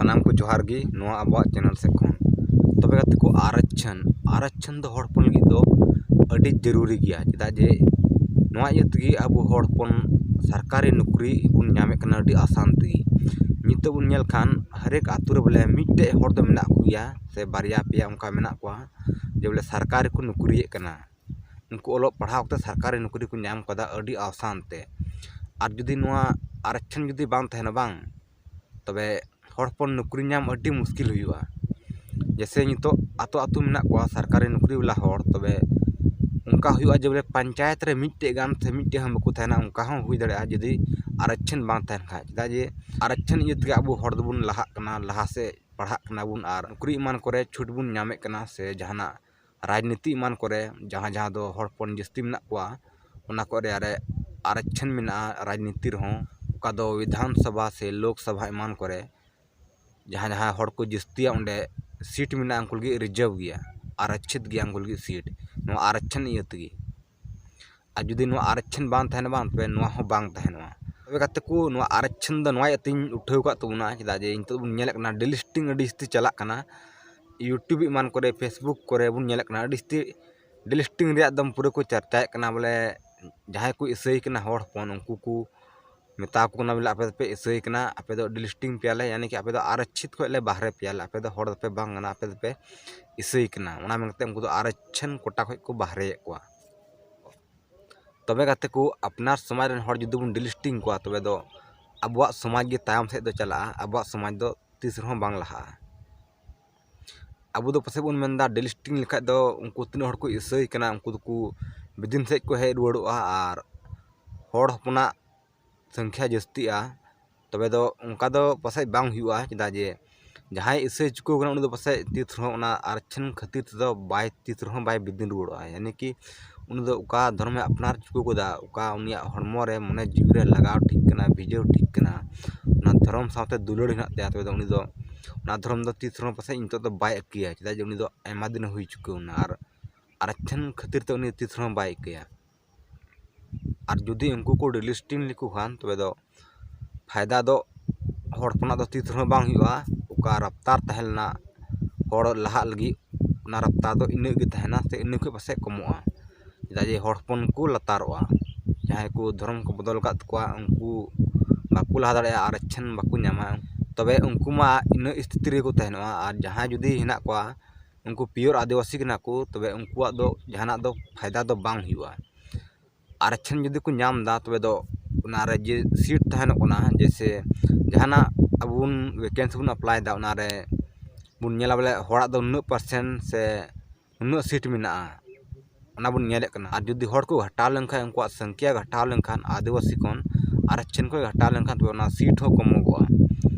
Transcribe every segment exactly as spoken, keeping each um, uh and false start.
ᱥᱟᱱᱟᱢ ᱠᱚ ᱡᱚᱦᱟᱨ ᱜᱮ ᱱᱚᱣᱟ ᱟᱵᱚᱣᱟᱜ ᱪᱮᱱᱮᱞ ᱥᱮᱫ ᱠᱷᱚᱱ᱾ ᱛᱚᱵᱮ ᱜᱟᱛᱮ ᱠᱚ, ᱟᱨᱟᱠᱪᱷᱟᱱ, ᱟᱨᱟᱠᱪᱷᱟᱱ ᱫᱚ ᱦᱚᱲ ᱦᱚᱯᱚᱱ ᱞᱟᱹᱜᱤᱫ ᱫᱚ ᱟᱹᱰᱤ ᱡᱟᱹᱨᱩᱨᱤ ᱜᱮᱭᱟ᱾ ᱪᱮᱫᱟᱜ ᱡᱮ ᱱᱚᱣᱟ ᱤᱭᱟᱹ ᱛᱮᱜᱮ ᱟᱵᱚ ᱦᱚᱲ ᱦᱚᱯᱚᱱ ᱥᱚᱨᱠᱟᱨᱤ ᱱᱚᱠᱨᱤ ᱵᱚᱱ ᱧᱟᱢᱮᱫ ᱠᱟᱱᱟ ᱟᱹᱰᱤ ᱟᱥᱟᱱ ᱛᱮᱜᱮ᱾ ᱱᱤᱛᱚᱜ ᱵᱚᱱ ᱧᱮᱞ ᱠᱷᱟᱱ ᱦᱟᱨᱮᱠ ᱟᱛᱳ ᱨᱮ ᱵᱚᱞᱮ ᱢᱤᱫᱴᱮᱡ ᱦᱚᱲ ᱫᱚ ᱢᱮᱱᱟᱜ ᱠᱚᱜᱮᱭᱟ, ᱥᱮ ᱵᱟᱨᱭᱟ ᱯᱮᱭᱟ ᱚᱱᱠᱟ ᱢᱮᱱᱟᱜ ᱠᱚᱣᱟ, ᱡᱮ ᱵᱚᱞᱮ ᱥᱚᱨᱠᱟᱨᱤ ᱠᱚ ᱱᱚᱠᱨᱤᱭᱮᱫ ᱠᱟᱱᱟ᱾ ᱩᱱᱠᱩ ᱚᱞᱚᱜ ᱯᱟᱲᱦᱟᱣ ᱠᱟᱛᱮ ᱥᱚᱨᱠᱟᱨᱤ ᱱᱚᱠᱨᱤ ᱠᱚ ᱧᱟᱢ ᱠᱟᱫᱟ ᱟᱹᱰᱤ ᱟᱥᱟᱱ ᱛᱮ᱾ ᱟᱨ ᱡᱩᱫᱤ ᱱᱚᱣᱟ ᱟᱨᱟᱠᱪᱷᱟᱱ ᱡᱩᱫᱤ ᱵᱟᱝ ᱛᱟᱦᱮᱱᱟ ᱵᱟᱝ, ᱛᱚᱵᱮ ᱦᱚᱲ ᱦᱚᱯᱚᱱ ᱱᱚᱠᱨᱤ ᱧᱟᱢ ᱟᱹᱰᱤ ᱢᱩᱥᱠᱤᱞ ᱦᱩᱭᱩᱜᱼᱟ᱾ ᱡᱮᱭᱥᱮ ᱱᱤᱛᱚᱜ ᱟᱛᱳ ᱟᱛᱳ ᱢᱮᱱᱟᱜ ᱠᱚᱣᱟ ᱥᱚᱨᱠᱟᱨᱤ ᱱᱚᱠᱨᱤ ᱵᱟᱞᱟ ᱦᱚᱲ, ᱛᱚᱵᱮ ᱚᱱᱠᱟ ᱦᱩᱭᱩᱜᱼᱟ ᱡᱮ ᱵᱚᱞᱮ ᱯᱚᱧᱪᱟᱭᱮᱛ ᱨᱮ ᱢᱤᱫᱴᱮᱡ ᱜᱟᱱ ᱥᱮ ᱢᱤᱫᱴᱮᱡ ᱦᱚᱸ ᱵᱟᱠᱚ ᱛᱟᱦᱮᱱᱟ᱾ ᱚᱱᱠᱟ ᱦᱚᱸ ᱦᱩᱭ ᱫᱟᱲᱮᱭᱟᱜᱼᱟ ᱡᱩᱫᱤ ᱟᱨᱟᱠᱪᱷᱟᱱ ᱵᱟᱝ ᱛᱟᱦᱮᱱ ᱠᱷᱟᱡ᱾ ᱪᱮᱫᱟᱜ ᱡᱮ ᱟᱨᱟᱠᱪᱷᱟᱱ ᱤᱭᱟᱹ ᱛᱮᱜᱮ ᱟᱵᱚ ᱦᱚᱲ ᱫᱚᱵᱚᱱ ᱞᱟᱦᱟᱜ ᱠᱟᱱᱟ, ᱞᱟᱦᱟ ᱥᱮᱫ ᱯᱟᱲᱦᱟᱜ ᱠᱟᱱᱟ ᱵᱚᱱ ᱟᱨ ᱱᱚᱠᱨᱤ ᱮᱢᱟᱱ ᱠᱚᱨᱮ ᱪᱷᱩᱴ ᱵᱚᱱ ᱧᱟᱢᱮᱫ ᱠᱟᱱᱟ, ᱥᱮ ᱡᱟᱦᱟᱱᱟᱜ ᱨᱟᱡᱽᱱᱤᱛᱤ ᱮᱢᱟᱱ ᱠᱚᱨᱮ ᱡᱟᱦᱟᱸ ᱡᱟᱦᱟᱸ ᱫᱚ ᱦᱚᱲ ᱦᱚᱯᱚᱱ ᱡᱟᱹᱥᱛᱤ ᱢᱮᱱᱟᱜ ᱠᱚᱣᱟ, ᱚᱱᱟ ᱠᱚᱨᱮ ᱟᱨᱮ ᱟᱨᱟᱠᱪᱷᱟᱱ ᱢᱮᱱᱟᱜᱼᱟ᱾ ᱨᱟᱡᱽᱱᱤᱛᱤ ᱨᱮᱦᱚᱸ ᱚᱠᱟ ᱫᱚ ᱵᱤᱫᱷᱟᱱ ᱥᱚᱵᱷᱟ ᱥᱮ ᱞᱳᱠ ᱥᱚᱵᱷᱟ ᱮᱢᱟᱱ ᱠᱚᱨᱮ ᱡᱟᱦᱟᱸ ᱡᱟᱦᱟᱸ ᱦᱚᱲ ᱠᱚ ᱡᱟᱹᱥᱛᱤᱭᱟ ᱚᱸᱰᱮ ᱥᱤᱴ ᱢᱮᱱᱟᱜᱼᱟ, ᱩᱱᱠᱩ ᱞᱟᱹᱜᱤᱫ ᱨᱤᱡᱟᱨᱵᱷ ᱜᱮᱭᱟ, ᱟᱨᱟᱠᱪᱷᱤᱛ ᱜᱮᱭᱟ ᱩᱱᱠᱩ ᱞᱟᱹᱜᱤᱫ ᱥᱤᱴ, ᱱᱚᱣᱟ ᱟᱨᱟᱠᱪᱷᱟᱱ ᱤᱭᱟᱹ ᱛᱮᱜᱮ᱾ ᱟᱨ ᱡᱩᱫᱤ ᱱᱚᱣᱟ ᱟᱨᱟᱠᱪᱷᱟᱱ ᱵᱟᱝ ᱛᱟᱦᱮᱱᱟ ᱵᱟᱝ, ᱛᱚᱵᱮ ᱱᱚᱣᱟ ᱦᱚᱸ ᱵᱟᱝ ᱛᱟᱦᱮᱱᱚᱜᱼᱟ᱾ ᱛᱚᱵᱮ ᱜᱟᱛᱮ ᱠᱚ, ᱱᱚᱣᱟ ᱟᱨᱟᱠᱪᱷᱟᱱ ᱫᱚ ᱱᱚᱣᱟ ᱤᱭᱟᱹᱛᱮᱧ ᱩᱴᱷᱟᱹᱣ ᱟᱠᱟᱫ ᱛᱟᱵᱚᱱᱟ, ᱪᱮᱫᱟᱜ ᱡᱮ ᱱᱤᱛᱚᱜ ᱵᱚᱱ ᱧᱮᱞᱮᱫ ᱠᱟᱱᱟ ᱰᱤᱞᱤᱥᱴᱤᱝ ᱟᱹᱰᱤ ᱡᱟᱹᱥᱛᱤ ᱪᱟᱞᱟᱜ ᱠᱟᱱᱟ᱾ YouTube ᱮᱢᱟᱱ ᱠᱚᱨᱮ, Facebook ᱠᱚᱨᱮ ᱵᱚᱱ ᱧᱮᱞᱮᱫ ᱠᱟᱱᱟ ᱟᱹᱰᱤ ᱡᱟᱹᱥᱛᱤ ᱰᱤᱞᱤᱥᱴᱤᱝ ᱨᱮᱭᱟᱜ ᱫᱚᱢ ᱯᱩᱨᱟᱹ ᱠᱚ ᱪᱟᱨᱪᱟᱭᱮᱫ ᱠᱟᱱᱟ᱾ ᱵᱚᱞᱮ ᱡᱟᱦᱟᱸᱭ ᱠᱚ ᱤᱥᱟᱹᱭ ᱠᱟᱱᱟ ᱦᱚᱲ ᱦᱚᱯᱚᱱ, ᱩᱱᱠᱩ ᱠᱚ ᱢᱮᱛᱟ ᱠᱚ ᱠᱟᱱᱟ ᱵᱚᱞᱮ ᱟᱯᱮ ᱫᱚᱯᱮ ᱤᱥᱟᱹᱭ ᱠᱟᱱᱟ, ᱟᱯᱮ ᱫᱚ ᱰᱤᱞᱤᱥᱴᱤᱝ ᱯᱮᱭᱟᱞᱮ, ᱭᱟᱱᱤ ᱠᱤ ᱟᱯᱮ ᱫᱚ ᱟᱨᱟᱠᱪᱷᱤᱛ ᱠᱷᱚᱡ ᱞᱮ ᱵᱟᱦᱨᱮ ᱯᱮᱭᱟᱞᱮ, ᱟᱯᱮ ᱫᱚ ᱦᱚᱲ ᱫᱚᱯᱮ ᱵᱟᱝ ᱠᱟᱱᱟ, ᱟᱯᱮ ᱫᱚᱯᱮ ᱤᱥᱟᱹᱭ ᱠᱟᱱᱟ᱾ ᱚᱱᱟ ᱢᱮᱱᱛᱮ ᱩᱱᱠᱩ ᱫᱚ ᱟᱨᱟᱠᱪᱷᱟᱱ ᱠᱳᱴᱟ ᱠᱷᱚᱡ ᱠᱚ ᱵᱟᱦᱨᱮᱭᱮᱫ ᱠᱚᱣᱟ᱾ ᱛᱚᱵᱮ ᱜᱟᱛᱮ ᱠᱚ, ᱟᱯᱱᱟᱨ ᱥᱚᱢᱟᱡᱽ ᱨᱮᱱ ᱦᱚᱲ ᱡᱩᱫᱤ ᱵᱚᱱ ᱰᱤᱞᱤᱥᱴᱤᱝ ᱠᱚᱣᱟ, ᱛᱚᱵᱮ ᱫᱚ ᱟᱵᱚᱣᱟᱜ ᱥᱚᱢᱟᱡᱽ ᱜᱮ ᱛᱟᱭᱚᱢ ᱥᱮᱫ ᱫᱚ ᱪᱟᱞᱟᱜᱼᱟ, ᱟᱵᱚᱣᱟᱜ ᱥᱚᱢᱟᱡᱽ ᱫᱚ ᱛᱤᱥ ᱨᱮᱦᱚᱸ ᱵᱟᱝ ᱞᱟᱦᱟᱜᱼᱟ᱾ ᱟᱵᱚ ᱫᱚ ᱯᱟᱥᱮᱡ ᱵᱚᱱ ᱢᱮᱱᱫᱟ ᱰᱤᱞᱤᱥᱴᱤᱝ ᱞᱮᱠᱷᱟᱡ ᱫᱚ ᱩᱱᱠᱩ ᱛᱤᱱᱟᱹᱜ ᱦᱚᱲ ᱠᱚ ᱤᱥᱟᱹᱭ ᱠᱟᱱᱟ, ᱩᱱᱠᱩ ᱫᱚᱠᱚ ᱵᱤᱫᱤᱱ ᱥᱮᱫ ᱠᱚ ᱦᱮᱡ ᱨᱩᱣᱟᱹᱲᱚᱜᱼᱟ ᱟᱨ ᱦᱚᱲ ᱦᱚᱯᱚᱱᱟᱜ ᱥᱚᱝᱠᱷᱟ ᱡᱟᱹᱥᱛᱤᱜᱼᱟ᱾ ᱛᱚᱵᱮ ᱫᱚ ᱚᱱᱠᱟ ᱫᱚ ᱯᱟᱥᱮᱡ ᱵᱟᱝ ᱦᱩᱭᱩᱜᱼᱟ, ᱪᱮᱫᱟᱜ ᱡᱮ ᱡᱟᱦᱟᱸᱭ ᱤᱥᱟᱹᱭ ᱪᱩᱠᱟᱹᱣ ᱠᱟᱱᱟ ᱩᱱᱤ ᱫᱚ ᱯᱟᱥᱮᱡ ᱛᱤᱥ ᱨᱮᱦᱚᱸ ᱚᱱᱟ ᱟᱨᱟᱠᱪᱷᱟᱱ ᱠᱷᱟᱹᱛᱤᱨ ᱛᱮᱫᱚ ᱵᱟᱭ, ᱛᱤᱥ ᱨᱮᱦᱚᱸ ᱵᱟᱭ ᱵᱤᱫᱤᱱ ᱨᱩᱣᱟᱹᱲᱚᱜᱼᱟ᱾ ᱭᱟᱱᱤ ᱠᱤ ᱩᱱᱤ ᱫᱚ ᱚᱠᱟ ᱫᱷᱚᱨᱚᱢᱮ ᱟᱯᱱᱟᱨ ᱪᱩᱠᱟᱹᱣ ᱠᱟᱫᱟ, ᱚᱠᱟ ᱩᱱᱤᱭᱟᱜ ᱦᱚᱲᱢᱚ ᱨᱮ ᱢᱚᱱᱮ ᱡᱤᱣᱤ ᱨᱮ ᱞᱟᱜᱟᱣ ᱴᱷᱤᱠ ᱠᱟᱱᱟ, ᱵᱷᱤᱡᱟᱹᱣ ᱴᱷᱤᱠ ᱠᱟᱱᱟ, ᱚᱱᱟ ᱫᱷᱚᱨᱚᱢ ᱥᱟᱶᱛᱮ ᱫᱩᱞᱟᱹᱲ ᱦᱮᱱᱟᱜ ᱛᱟᱭᱟ, ᱛᱚᱵᱮ ᱫᱚ ᱩᱱᱤ ᱫᱚ ᱚᱱᱟ ᱫᱷᱚᱨᱚᱢ ᱫᱚ ᱛᱤᱥ ᱨᱮᱦᱚᱸ ᱯᱟᱥᱮᱡ ᱱᱤᱛᱚᱜ ᱫᱚ ᱵᱟᱭ ᱟᱹᱠᱤᱭᱟ, ᱪᱮᱫᱟᱜ ᱡᱮ ᱩᱱᱤ ᱫᱚ ᱟᱭᱢᱟ ᱫᱤᱱᱮ ᱦᱩᱭ ᱪᱩᱠᱟᱹᱣ ᱮᱱᱟ᱾ ᱟᱨ ᱟᱨᱟᱠᱪᱷᱟᱱ ᱠᱷᱟᱹᱛᱤᱨ ᱛᱮ ᱩᱱᱤ ᱛᱤᱥ ᱨᱮᱦᱚᱸ ᱵᱟᱭ ᱟᱹᱠᱤᱭᱟ᱾ ᱟᱨ ᱡᱩᱫᱤ ᱩᱱᱠᱩ ᱠᱚ ᱰᱤᱞᱤᱥᱴᱤᱝ ᱞᱮᱠᱚ ᱠᱷᱟᱱ, ᱛᱚᱵᱮ ᱫᱚ ᱯᱷᱟᱭᱫᱟ ᱫᱚ ᱦᱚᱲ ᱦᱚᱯᱚᱱᱟᱜ ᱫᱚ ᱛᱤᱥ ᱨᱮᱦᱚᱸ ᱵᱟᱝ ᱦᱩᱭᱩᱜᱼᱟ᱾ ᱚᱠᱟ ᱨᱟᱯᱛᱟᱨ ᱛᱟᱦᱮᱸ ᱞᱮᱱᱟ ᱦᱚᱲ ᱞᱟᱦᱟᱜ ᱞᱟᱹᱜᱤᱫ, ᱚᱱᱟ ᱨᱟᱯᱛᱟᱨ ᱫᱚ ᱤᱱᱟᱹᱜ ᱜᱮ ᱛᱟᱦᱮᱱᱟ, ᱥᱮ ᱤᱱᱟᱹ ᱠᱷᱚᱱ ᱯᱟᱥᱮᱡ ᱠᱚᱢᱚᱜᱼᱟ᱾ ᱪᱮᱫᱟᱜ ᱡᱮ ᱦᱚᱲ ᱦᱚᱯᱚᱱ ᱠᱚ ᱞᱟᱛᱟᱨᱚᱜᱼᱟ᱾ ᱡᱟᱦᱟᱸᱭ ᱠᱚ ᱫᱷᱚᱨᱚᱢ ᱠᱚ ᱵᱚᱫᱚᱞ ᱟᱠᱟᱫ ᱛᱟᱠᱚᱣᱟ, ᱩᱱᱠᱩ ᱵᱟᱠᱚ ᱞᱟᱦᱟ ᱫᱟᱲᱮᱭᱟᱜᱼᱟ, ᱟᱨ ᱟᱨᱟᱠᱥᱚᱱ ᱵᱟᱠᱚ ᱧᱟᱢᱟ᱾ ᱛᱚᱵᱮ ᱩᱱᱠᱩ ᱢᱟ ᱤᱱᱟᱹ ᱥᱛᱷᱤᱛᱤ ᱨᱮᱜᱮ ᱠᱚ ᱛᱟᱦᱮᱱᱚᱜᱼᱟ᱾ ᱟᱨ ᱡᱟᱦᱟᱸᱭ ᱡᱩᱫᱤ ᱦᱮᱱᱟᱜ ᱠᱚᱣᱟ, ᱩᱱᱠᱩ ᱯᱤᱭᱳᱨ ᱟᱹᱫᱤᱵᱟᱹᱥᱤ ᱠᱟᱱᱟ ᱠᱚ, ᱛᱚᱵᱮ ᱩᱱᱠᱩᱣᱟᱜ ᱫᱚ ᱡᱟᱦᱟᱱᱟᱜ ᱫᱚ ᱯᱷᱟᱭᱫᱟ ᱫᱚ ᱵᱟᱝ ᱦᱩᱭᱩᱜᱼᱟ᱾ ᱟᱨᱟᱠᱥᱚᱱ ᱡᱩᱫᱤ ᱠᱚ ᱧᱟᱢ ᱮᱫᱟ, ᱛᱚᱵᱮ ᱫᱚ ᱚᱱᱟᱨᱮ ᱡᱮ ᱥᱤᱴ ᱛᱟᱦᱮᱱᱚᱜ ᱠᱟᱱᱟ, ᱡᱮᱭᱥᱮ ᱡᱟᱦᱟᱱᱟᱜ ᱟᱵᱚ ᱵᱚᱱ ᱵᱷᱮᱠᱮᱱᱥᱤ ᱵᱚᱱ ᱮᱯᱞᱟᱭ ᱮᱫᱟ, ᱚᱱᱟᱨᱮ ᱵᱚᱱ ᱧᱮᱞᱟ ᱵᱚᱞᱮ ᱦᱚᱲᱟᱜ ᱫᱚ ᱱᱩᱱᱟᱹᱜ ᱯᱟᱨᱥᱮᱱᱴ ᱥᱮ ᱱᱩᱱᱟᱹᱜ ᱥᱤᱴ ᱢᱮᱱᱟᱜᱼᱟ, ᱚᱱᱟ ᱵᱚᱱ ᱧᱮᱞᱮᱫ ᱠᱟᱱᱟ᱾ ᱟᱨ ᱡᱩᱫᱤ ᱦᱚᱲ ᱠᱚ ᱜᱷᱟᱴᱟᱣ ᱞᱮᱱᱠᱷᱟᱱ, ᱩᱱᱠᱩᱣᱟᱜ ᱥᱚᱝᱠᱷᱭᱟ ᱜᱷᱟᱴᱟᱣ ᱞᱮᱱᱠᱷᱟᱱ, ᱟᱹᱫᱤᱵᱟᱹᱥᱤ ᱠᱷᱚᱱ ᱟᱨᱟᱠᱥᱚᱱ ᱠᱚ ᱜᱷᱟᱴᱟᱣ ᱞᱮᱱᱠᱷᱟᱱ, ᱛᱚᱵᱮ ᱚᱱᱟ ᱥᱤᱴ ᱦᱚᱸ ᱠᱚᱢᱚᱜᱚᱜᱼᱟ᱾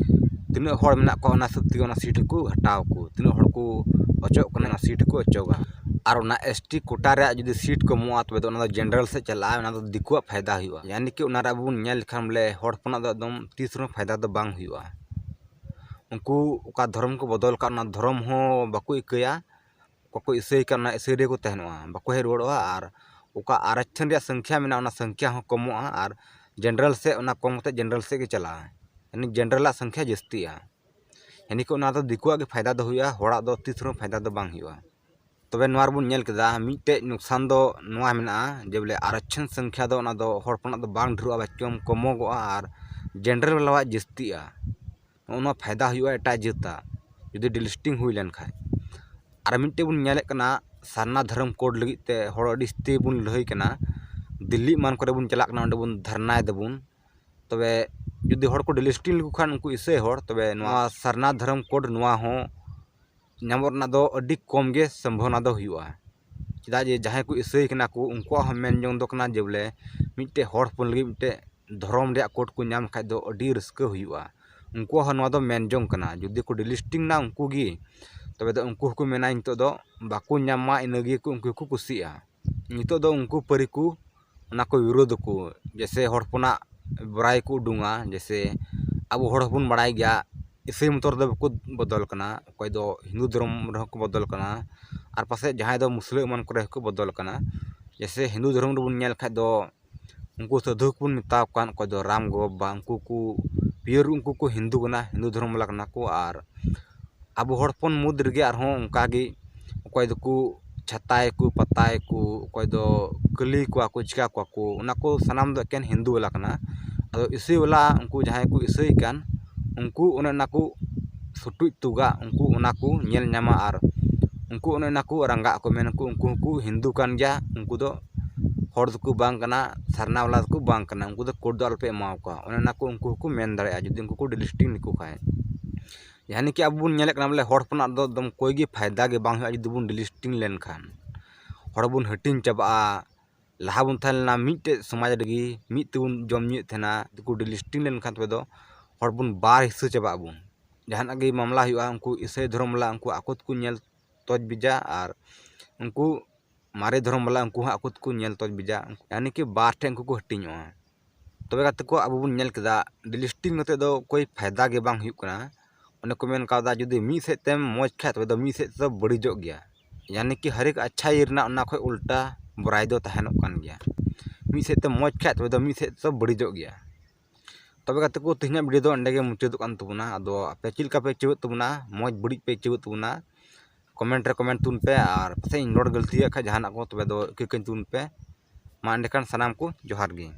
ᱛᱤᱱᱟᱹᱜ ᱦᱚᱲ ᱢᱮᱱᱟᱜ ᱠᱚᱣᱟ, ᱚᱱᱟ ᱦᱤᱥᱟᱹᱵ ᱛᱮᱜᱮ ᱚᱱᱟ ᱥᱤᱴ ᱦᱚᱸᱠᱚ ᱜᱷᱟᱴᱟᱣ ᱟᱠᱚ᱾ ᱛᱤᱱᱟᱹᱜ ᱦᱚᱲ ᱠᱚ ᱚᱪᱚᱜ ᱠᱟᱱᱟ, ᱚᱱᱟ ᱥᱤᱴ ᱦᱚᱸᱠᱚ ᱚᱪᱚᱜᱟ᱾ ᱟᱨ ᱚᱱᱟ ᱮᱥ ᱴᱤ ᱠᱳᱴᱟ ᱨᱮᱭᱟᱜ ᱡᱩᱫᱤ ᱥᱤᱴ ᱠᱚᱢᱚᱜᱼᱟ, ᱛᱚᱵᱮ ᱫᱚ ᱚᱱᱟ ᱫᱚ ᱡᱮᱱᱟᱨᱮᱞ ᱥᱮᱫ ᱪᱟᱞᱟᱜᱼᱟ, ᱚᱱᱟ ᱫᱚ ᱫᱤᱠᱩᱣᱟᱜ ᱯᱷᱟᱭᱫᱟ ᱦᱩᱭᱩᱜᱼᱟ᱾ ᱭᱟᱱᱤ ᱠᱤ ᱚᱱᱟᱨᱮ ᱟᱵᱚ ᱵᱚᱱ ᱧᱮᱞ ᱞᱮᱠᱷᱟᱱ ᱵᱚᱞᱮ ᱦᱚᱲ ᱦᱚᱯᱚᱱᱟᱜ ᱫᱚ ᱮᱠᱫᱚᱢ ᱛᱤᱥ ᱨᱮᱦᱚᱸ ᱯᱷᱟᱭᱫᱟ ᱫᱚ ᱵᱟᱝ ᱦᱩᱭᱩᱜᱼᱟ᱾ ᱩᱱᱠᱩ ᱚᱠᱟ ᱫᱷᱚᱨᱚᱢ ᱠᱚ ᱵᱚᱫᱚᱞ ᱟᱠᱟᱫ, ᱚᱱᱟ ᱫᱷᱚᱨᱚᱢ ᱦᱚᱸ ᱵᱟᱠᱚ ᱤᱠᱟᱹᱭᱟ᱾ ᱚᱠᱟ ᱠᱚ ᱤᱥᱟᱹᱭ ᱠᱟᱱ, ᱚᱱᱟ ᱤᱥᱟᱹᱭ ᱨᱮᱜᱮ ᱠᱚ ᱛᱟᱦᱮᱱᱚᱜᱼᱟ, ᱵᱟᱠᱚ ᱦᱮᱡ ᱨᱩᱣᱟᱹᱲᱚᱜᱼᱟ᱾ ᱟᱨ ᱚᱠᱟ ᱟᱨᱟᱠᱥᱚᱱ ᱨᱮᱭᱟᱜ ᱥᱚᱝᱠᱷᱭᱟ ᱢᱮᱱᱟᱜᱼᱟ, ᱚᱱᱟ ᱥᱚᱝᱠᱷᱭᱟ ᱦᱚᱸ ᱠᱚᱢᱚᱜᱼᱟ᱾ ᱟᱨ ᱡᱮᱱᱟᱨᱮᱞ ᱥᱮᱫ ᱚᱱᱟ ᱠᱚᱢ ᱠᱟᱛᱮ ᱡᱮᱱᱟᱨᱮᱞ ᱥᱮᱫ ᱜᱮ ᱪᱟᱞᱟᱜᱼᱟ, ᱭᱟᱱᱤ ᱡᱮᱱᱟᱨᱮᱞᱟᱜ ᱥᱚᱝᱠᱷᱭᱟ ᱡᱟᱹᱥᱛᱤᱜᱼᱟ᱾ ᱭᱟᱱᱤ ᱠᱤ ᱚᱱᱟ ᱫᱚ ᱫᱤᱠᱩᱣᱟᱜ ᱜᱮ ᱯᱷᱟᱭᱫᱟ ᱫᱚ ᱦᱩᱭᱩᱜᱼᱟ, ᱦᱚᱲᱟᱜ ᱫᱚ ᱛᱤᱥ ᱨᱮᱦᱚᱸ ᱯᱷᱟᱭᱫᱟ ᱫᱚ ᱵᱟᱝ ᱦᱩᱭᱩᱜᱼᱟ᱾ ᱛᱚᱵᱮ ᱱᱚᱣᱟ ᱨᱮᱵᱚᱱ ᱧᱮᱞ ᱠᱮᱫᱟ, ᱢᱤᱫᱴᱮᱡ ᱱᱩᱠᱥᱟᱱ ᱫᱚ ᱱᱚᱣᱟ ᱢᱮᱱᱟᱜᱼᱟ ᱡᱮ ᱵᱚᱞᱮ ᱟᱨᱟᱠᱥᱚᱱ ᱥᱚᱝᱠᱷᱭᱟ ᱫᱚ ᱚᱱᱟ ᱫᱚ ᱦᱚᱲ ᱦᱚᱯᱚᱱᱟᱜ ᱫᱚ ᱵᱟᱝ ᱰᱷᱮᱨᱚᱜᱼᱟ, ᱵᱟᱪᱚᱢ ᱠᱚᱢᱚᱜᱚᱜᱼᱟ, ᱟᱨ ᱡᱮᱱᱟᱨᱮᱞ ᱵᱟᱞᱟᱣᱟᱜ ᱡᱟᱹᱥᱛᱤᱜᱼᱟ᱾ ᱱᱚᱜᱼᱚ ᱱᱚᱣᱟ ᱯᱷᱟᱭᱫᱟ ᱦᱩᱭᱩᱜᱼᱟ ᱮᱴᱟᱜ ᱡᱟᱹᱛᱟᱜ, ᱡᱩᱫᱤ ᱰᱤᱞᱤᱥᱴᱤᱝ ᱦᱩᱭ ᱞᱮᱱᱠᱷᱟᱱ᱾ ᱟᱨ ᱢᱤᱫᱴᱮᱡ ᱵᱚᱱ ᱧᱮᱞᱮᱫ ᱠᱟᱱᱟ, ᱥᱟᱨᱱᱟ ᱫᱷᱚᱨᱚᱢ ᱠᱳᱰ ᱞᱟᱹᱜᱤᱫ ᱛᱮ ᱦᱚᱲ ᱟᱹᱰᱤ ᱡᱟᱹᱥᱛᱤ ᱵᱚᱱ ᱞᱟᱹᱲᱦᱟᱹᱭ ᱠᱟᱱᱟ᱾ ᱫᱤᱞᱞᱤ ᱮᱢᱟᱱ ᱠᱚᱨᱮ ᱵᱚᱱ ᱪᱟᱞᱟᱜ ᱠᱟᱱᱟ, ᱚᱸᱰᱮ ᱵᱚᱱ ᱫᱷᱟᱨᱱᱟᱭ ᱫᱟᱵᱚᱱ᱾ ᱛᱚᱵᱮ ᱡᱩᱫᱤ ᱦᱚᱲ ᱠᱚ ᱰᱤᱞᱤᱥᱴᱤᱝ ᱞᱮᱠᱚ ᱠᱷᱟᱱ ᱩᱱᱠᱩ ᱤᱥᱟᱹᱭ ᱦᱚᱲ, ᱛᱚᱵᱮ ᱱᱚᱣᱟ ᱥᱟᱨᱱᱟ ᱫᱷᱚᱨᱚᱢ ᱠᱳᱰ ᱱᱚᱣᱟ ᱦᱚᱸ ᱧᱟᱢᱚᱜ ᱨᱮᱱᱟᱜ ᱫᱚ ᱟᱹᱰᱤ ᱠᱚᱢ ᱜᱮ ᱥᱚᱢᱵᱷᱚᱵᱚᱱᱟ ᱫᱚ ᱦᱩᱭᱩᱜᱼᱟ᱾ ᱪᱮᱫᱟᱜ ᱡᱮ ᱡᱟᱦᱟᱸᱭ ᱠᱚ ᱤᱥᱟᱹᱭ ᱠᱟᱱᱟ ᱠᱚ, ᱩᱱᱠᱩᱣᱟᱜ ᱦᱚᱸ ᱢᱮᱱ ᱡᱚᱝ ᱫᱚ ᱠᱟᱱᱟ ᱡᱮ ᱵᱚᱞᱮ ᱢᱤᱫᱴᱮᱡ ᱦᱚᱲ ᱦᱚᱯᱚᱱ ᱞᱟᱹᱜᱤᱫ ᱢᱤᱫᱴᱮᱡ ᱫᱷᱚᱨᱚᱢ ᱨᱮᱭᱟᱜ ᱠᱳᱰ ᱠᱚ ᱧᱟᱢ ᱠᱷᱟᱡ ᱫᱚ ᱟᱹᱰᱤ ᱨᱟᱹᱥᱠᱟᱹ ᱦᱩᱭᱩᱜᱼᱟ᱾ ᱩᱱᱠᱩᱣᱟᱜ ᱦᱚᱸ ᱱᱚᱣᱟ ᱫᱚ ᱢᱮᱱ ᱡᱚᱝ ᱠᱟᱱᱟ, ᱡᱩᱫᱤ ᱠᱚ ᱰᱤᱞᱤᱥᱴᱤᱝ ᱱᱟ ᱩᱱᱠᱩ ᱜᱮ, ᱛᱚᱵᱮ ᱫᱚ ᱩᱱᱠᱩ ᱦᱚᱸᱠᱚ ᱢᱮᱱᱟ ᱱᱤᱛᱚᱜ ᱫᱚ ᱵᱟᱠᱚ ᱧᱟᱢ ᱢᱟ, ᱤᱱᱟᱹ ᱜᱮ ᱠᱚ, ᱩᱱᱠᱩ ᱜᱮᱠᱚ ᱠᱩᱥᱤᱜᱼᱟ᱾ ᱱᱤᱛᱚᱜ ᱫᱚ ᱩᱱᱠᱩ ᱯᱟᱹᱨᱤ ᱠᱚ ᱚᱱᱟ ᱠᱚ ᱵᱤᱨᱳᱫᱷ ᱟᱠᱚ, ᱡᱮᱭᱥᱮ ᱦᱚᱲ ᱦᱚᱯᱚᱱᱟᱜ ᱵᱟᱲᱟᱭ ᱠᱚ ᱩᱰᱩᱝᱟ᱾ ᱡᱮᱭᱥᱮ ᱟᱵᱚ ᱦᱚᱲ ᱦᱚᱯᱚᱱ ᱵᱟᱲᱟᱭ ᱜᱮᱭᱟ, ᱤᱥᱟᱹᱭ ᱢᱚᱛᱚ ᱨᱮᱫᱚ ᱵᱟᱠᱚ ᱵᱚᱫᱚᱞ ᱠᱟᱱᱟ, ᱚᱠᱚᱭ ᱫᱚ ᱦᱤᱱᱫᱩ ᱫᱷᱚᱨᱚᱢ ᱨᱮᱦᱚᱸ ᱠᱚ ᱵᱚᱫᱚᱞ ᱠᱟᱱᱟ, ᱟᱨ ᱯᱟᱥᱮᱡ ᱡᱟᱦᱟᱸᱭ ᱫᱚ ᱢᱩᱥᱞᱟᱹ ᱮᱢᱟᱱ ᱠᱚᱨᱮ ᱦᱚᱸᱠᱚ ᱵᱚᱫᱚᱞ ᱠᱟᱱᱟ᱾ ᱡᱮᱭᱥᱮ ᱦᱤᱱᱫᱩ ᱫᱷᱚᱨᱚᱢ ᱨᱮᱵᱚᱱ ᱧᱮᱞ ᱠᱷᱟᱡ ᱫᱚ ᱩᱱᱠᱩ ᱥᱟᱹᱫᱷᱩ ᱠᱚᱵᱚᱱ ᱢᱮᱛᱟ ᱠᱚ ᱠᱟᱱ, ᱚᱠᱚᱭ ᱫᱚ ᱨᱟᱢ ᱜᱚ ᱵᱟᱵᱟ, ᱩᱱᱠᱩ ᱠᱚ ᱯᱤᱭᱳᱨ ᱩᱱᱠᱩ ᱠᱚ ᱦᱤᱱᱫᱩ ᱠᱟᱱᱟ, ᱦᱤᱱᱫᱩ ᱫᱷᱚᱨᱚᱢ ᱵᱟᱞᱟ ᱠᱟᱱᱟ ᱠᱚ᱾ ᱟᱨ ᱟᱵᱚ ᱦᱚᱲ ᱦᱚᱯᱚᱱ ᱢᱩᱫᱽ ᱨᱮᱜᱮ ᱟᱨᱦᱚᱸ ᱚᱱᱠᱟᱜᱮ ᱚᱠᱚᱭ ᱫᱚᱠᱚ ᱪᱷᱟᱛᱟᱭᱟᱠᱚ, ᱯᱟᱛᱟᱭᱟᱠᱚ, ᱚᱠᱚᱭ ᱫᱚ ᱠᱟᱹᱞᱤ ᱠᱚᱣᱟ ᱠᱚ, ᱪᱤᱠᱟ ᱠᱚᱣᱟ ᱠᱚ, ᱚᱱᱟ ᱠᱚ ᱥᱟᱱᱟᱢ ᱫᱚ ᱮᱠᱮᱱ ᱦᱤᱱᱫᱩ ᱵᱟᱞᱟ ᱠᱟᱱᱟ᱾ ᱟᱫᱚ ᱤᱥᱟᱹᱭ ᱵᱟᱞᱟ, ᱩᱱᱠᱩ ᱡᱟᱦᱟᱸᱭ ᱠᱚ ᱤᱥᱟᱹᱭ ᱠᱟᱱ, ᱩᱱᱠᱩ ᱚᱱᱮ ᱚᱱᱟ ᱠᱚ ᱥᱩᱴᱩᱡ ᱛᱩᱜᱟ, ᱩᱱᱠᱩ ᱚᱱᱟ ᱠᱚ ᱧᱮᱞ ᱧᱟᱢᱟ᱾ ᱟᱨ ᱩᱱᱠᱩ ᱚᱱᱮ ᱚᱱᱟ ᱠᱚ ᱨᱟᱸᱜᱟᱜ ᱟᱠᱚ, ᱢᱮᱱ ᱟᱠᱚ ᱩᱱᱠᱩ ᱦᱚᱸᱠᱚ ᱦᱤᱱᱫᱩ ᱠᱟᱱ ᱜᱮᱭᱟ, ᱩᱱᱠᱩ ᱫᱚ ᱦᱚᱲ ᱫᱚᱠᱚ ᱵᱟᱝ ᱠᱟᱱᱟ, ᱥᱟᱨᱱᱟ ᱵᱟᱞᱟ ᱫᱚᱠᱚ ᱵᱟᱝ ᱠᱟᱱᱟ, ᱩᱱᱠᱩ ᱫᱚ ᱠᱳᱰ ᱫᱚ ᱟᱞᱚᱯᱮ ᱮᱢᱟᱣ ᱠᱚᱣᱟ᱾ ᱚᱱᱮ ᱚᱱᱟ ᱠᱚ ᱩᱱᱠᱩ ᱦᱚᱸᱠᱚ ᱢᱮᱱ ᱫᱟᱲᱮᱭᱟᱜᱼᱟ, ᱡᱩᱫᱤ ᱩᱱᱠᱩ ᱠᱚ ᱰᱤᱞᱤᱥᱴᱤᱝ ᱞᱮᱠᱚ ᱠᱷᱟᱱ᱾ ᱡᱟᱦᱟᱸ ᱠᱤ ᱟᱵᱚ ᱵᱚᱱ ᱧᱮᱞᱮᱫ ᱠᱟᱱᱟ ᱵᱚᱞᱮ ᱦᱚᱲ ᱦᱚᱯᱚᱱᱟᱜ ᱫᱚ ᱮᱠᱫᱚᱢ ᱠᱚᱭ ᱜᱮ ᱯᱷᱟᱭᱫᱟ ᱜᱮ ᱵᱟᱝ ᱦᱩᱭᱩᱜᱼᱟ ᱡᱩᱫᱤ ᱵᱚᱱ ᱰᱤᱞᱤᱥᱴᱤᱝ ᱞᱮᱱᱠᱷᱟᱱ᱾ ᱦᱚᱲ ᱵᱚᱱ ᱦᱟᱹᱴᱤᱧ ᱪᱟᱵᱟᱜᱼᱟ᱾ ᱞᱟᱦᱟ ᱵᱚᱱ ᱛᱟᱦᱮᱸ ᱞᱮᱱᱟ ᱢᱤᱫᱴᱮᱡ ᱥᱚᱢᱟᱡᱽ ᱨᱮᱜᱮ, ᱢᱤᱫ ᱛᱮᱵᱚᱱ ᱡᱚᱢ ᱧᱩᱭᱮᱫ ᱛᱟᱦᱮᱱᱟ᱾ ᱡᱩᱫᱤ ᱠᱚ ᱰᱤᱞᱤᱥᱴᱤᱝ ᱞᱮᱱᱠᱷᱟᱱ ᱛᱚᱵᱮ ᱫᱚ ᱦᱚᱲ ᱵᱚᱱ ᱵᱟᱨ ᱦᱤᱥᱥᱟᱹ ᱪᱟᱵᱟᱜ ᱟᱵᱚᱱ᱾ ᱡᱟᱦᱟᱱᱟᱜ ᱜᱮ ᱢᱟᱢᱞᱟ ᱦᱩᱭᱩᱜᱼᱟ, ᱩᱱᱠᱩ ᱤᱥᱟᱹᱭ ᱫᱷᱚᱨᱚᱢ ᱵᱟᱞᱟ ᱩᱱᱠᱩ ᱟᱠᱚ ᱛᱮᱠᱚ ᱧᱮᱞ ᱛᱚᱡ ᱵᱤᱡᱟ, ᱟᱨ ᱩᱱᱠᱩ ᱢᱟᱨᱮ ᱫᱷᱚᱨᱚᱢ ᱵᱟᱞᱟ ᱩᱱᱠᱩ ᱦᱚᱸ ᱟᱠᱚ ᱛᱮᱠᱚ ᱧᱮᱞ ᱛᱚᱡ ᱵᱤᱡᱟ, ᱭᱟᱱᱤ ᱠᱤ ᱵᱟᱨ ᱴᱷᱮᱱ ᱩᱱᱠᱩ ᱠᱚ ᱦᱟᱹᱴᱤᱧᱚᱜᱼᱟ᱾ ᱛᱚᱵᱮ ᱜᱟᱛᱮ ᱠᱚ, ᱟᱵᱚ ᱵᱚᱱ ᱧᱮᱞ ᱠᱮᱫᱟ ᱰᱤᱞᱤᱥᱴᱤᱝ ᱠᱟᱛᱮ ᱫᱚ ᱠᱳᱭ ᱯᱷᱟᱭᱫᱟ ᱜᱮ ᱵᱟᱝ ᱦᱩᱭᱩᱜ ᱠᱟᱱᱟ᱾ ᱚᱱᱮ ᱠᱚ ᱢᱮᱱ ᱠᱟᱣᱫᱟ, ᱡᱩᱫᱤ ᱢᱤᱫ ᱥᱮᱫ ᱛᱮᱢ ᱢᱚᱡᱽ ᱠᱷᱟᱡ ᱛᱚᱵᱮ ᱫᱚ ᱢᱤᱫ ᱥᱮᱫ ᱛᱮᱫᱚ ᱵᱟᱹᱲᱤᱡᱚᱜ ᱜᱮᱭᱟ᱾ ᱭᱟᱱᱤ ᱠᱤ ᱦᱟᱨ ᱮᱠ ᱟᱪᱪᱷᱟᱭ ᱨᱮᱱᱟᱜ ᱚᱱᱟ ᱠᱷᱚᱡ ᱩᱞᱴᱟ ᱵᱩᱨᱟᱭ ᱫᱚ ᱛᱟᱦᱮᱱᱚᱜ ᱠᱟᱱ ᱜᱮᱭᱟ᱾ ᱢᱤᱫ ᱥᱮᱫ ᱛᱮ ᱢᱚᱡᱽ ᱠᱷᱟᱡ ᱛᱚᱵᱮ ᱫᱚ ᱢᱤᱫ ᱥᱮᱫ ᱛᱮᱫᱚ ᱵᱟᱹᱲᱤᱡᱚᱜ ᱜᱮᱭᱟ᱾ ᱛᱚᱵᱮ ᱜᱟᱛᱮ ᱠᱚ, ᱛᱮᱦᱮᱧᱟᱜ ᱵᱷᱤᱰᱤᱭᱳ ᱫᱚ ᱚᱸᱰᱮ ᱜᱮ ᱢᱩᱪᱟᱹᱫᱚᱜ ᱠᱟᱱ ᱛᱟᱵᱚᱱᱟ᱾ ᱟᱫᱚ ᱟᱯᱮ ᱪᱮᱫ ᱞᱮᱠᱟ ᱯᱮ ᱟᱹᱭᱠᱟᱹᱣᱮᱫ ᱛᱟᱵᱚᱱᱟ, ᱢᱚᱡᱽ ᱵᱟᱹᱲᱤᱡ ᱯᱮ ᱟᱹᱭᱠᱟᱹᱣᱮᱫ ᱛᱟᱵᱚᱱᱟ, ᱠᱚᱢᱮᱱᱴ ᱨᱮ ᱠᱚᱢᱮᱱᱴ ᱛᱟᱵᱚᱱ ᱯᱮ᱾ ᱟᱨ ᱯᱟᱥᱮᱡ ᱤᱧ ᱨᱚᱲ ᱜᱟᱹᱞᱛᱤᱭᱟᱜ ᱠᱷᱟᱡ ᱡᱟᱦᱟᱱᱟᱜ ᱠᱚ, ᱛᱚᱵᱮ ᱫᱚ ᱤᱠᱟᱹ ᱠᱟᱹᱧ ᱛᱟᱵᱚᱱ ᱯᱮ᱾ ᱢᱟ ᱮᱸᱰᱮᱠᱷᱟᱱ ᱥᱟᱱᱟᱢ ᱠᱚ ᱡᱚᱦᱟᱨ ᱜᱮ᱾